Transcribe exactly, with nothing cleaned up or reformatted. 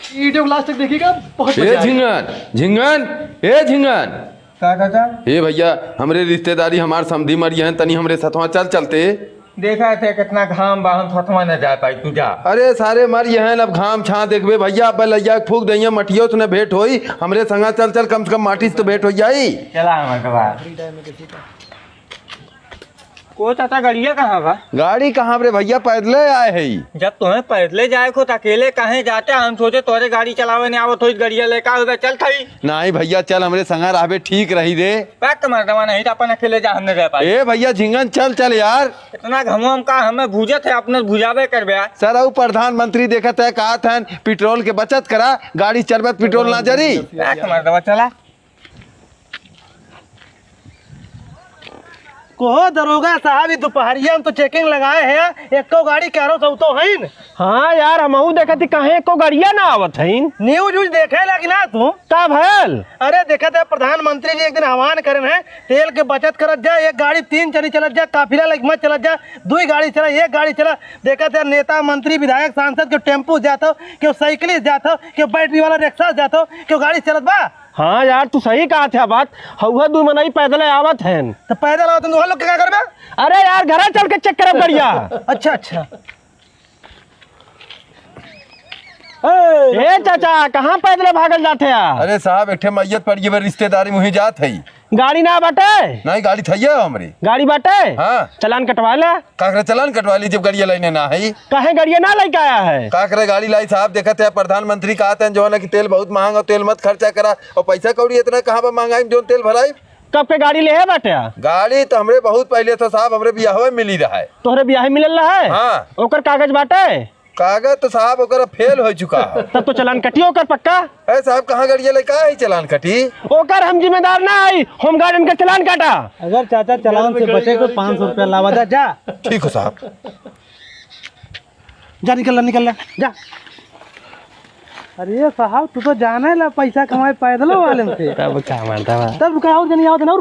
वीडियो को लास्ट तक देखिएगा, बहुत मजा ए आएगा। झिंगन, झिंगन, ए झिंगन। का चाचा? ए भइया, हमरे रिश्तेदारी, हमार समधी मरिया हैं, तनी हमरे सथवा चल चलते। देखा थे कितना घाम बा, हम सथवा न जा पाई, तू जा। अरे सारे मरिया हैं, अब घाम छाँह देखबे भइया, अब लइया के फूँक दइया, मटियो से न भेंट होई, हमरे संगा चल चल, कम से कम माटी से तो भेंट होइ जाई। चला हमारे बा। को चाचा, गड़िया कहाँ बा? गाड़ी कहाँ रे भइया, पैदले आए हई। जब तुम्हें पैदले जाए को, तो अकेले काहे जाते? हम सोचे तोरे गाड़ी चलावे नहीं आवत होई, गड़िया लेके आवे, चल थई। नहीं भइया, चल हमरे संगा रहबे, ठीक रही रे। पैक के मर्दवा नहीं तो अपन अकेले जा, हम नहीं रह पाई। ए भइया झिंगन, चल चल यार। इतना घमवा में का हमें भूजत है, अपने भुजावे करबे। सर, अउ प्रधानमंत्री देखत है, कहत है पेट्रोल के बचत करा, गाड़ी चलबे त पेट्रोल ना जरी। पैक के मर्दवा, चला। कहो दरोगा साहब, ई दुपहरिया में तो चेकिंग लगाए हैं, एको गाड़ी क्यारो सौ तो हईन। हाँ यार, हमहू देखत ही, काहे एको गड़िया ना आवत हईन। न्यूज व्यूज देखे लगी ना तू? का भयल? अरे देखत है, प्रधानमंत्री जी एक दिन आह्वान करेन है, तेल के बचत करत जा, एक गाड़ी तीन चली चलत जा, काफिला लग मत चलत जा, दुई गाड़ी चला, एक गाड़ी चला। देखत है, नेता, मंत्री, विधायक, सांसद के टेम्पू जात हो, केहू साइकिल जात हो, केहू बैटरी वाला रिक्शा जात हो, केहू गाड़ी चलत बा? हाँ यार, तू सही कहत है बात। हउहे दू मनई पैदले आवत हैं। तो पैदल आवत हैं, तो उहाँ लोग के का करबे? अरे यार, घरे चल के चेक करब गड़िया। अच्छा, अच्छा। ए चाचा, कहाँ पैदले भागल जात है यार? अरे साहब, एक ठे मइयत पड़ गई बा, रिश्तेदारी में वहीं जात है। गाड़ी ना बाटे? नहीं, गाड़ी थइये हमरे। गाड़ी बाटे? हाँ। चलान कटवा ले। का करे चलान कटवा ली जब गड़िया लाइने ना है? काहे गड़िया ना लेके आया है? का करे गाड़ी लाई साहब, देखत है प्रधानमंत्री कहत हैं जो है ना कि तेल बहुत महंग हो, तेल मत खर्चा करा, और पैसा कौड़ी इतना कहाँ बा महंगाई में जोन तेल भराई? कब के गाड़ी लेहे बाटे? गाड़ी तो हमरे बहुत पहले था साहब, हमरे बियाहवे में मिली रहा है। तोहरे बियाहे मिलल रहा है? हाँ। ओकर कागज बाटे? कागज तो साहब ओकर फेल हो चुका है। तब तो चलान कटी ओकर पक्का। ए साहब, कहाँ गड़िया लेके आए चलान कटी? ओकर हम जिम्मेदार ना आई, होम गार्डन के चलान काटा। अगर चाचा चलान से बचे को पाँच सौ रुपया लावा जा, जा। ठीक हो साहब। जा निकल ला, निकल ला, जा। अरे साहब, तू तो जाने ला पैसा कमाए पैदल वाले से। तब का मर्दवा? तब का और जनी आवत ना।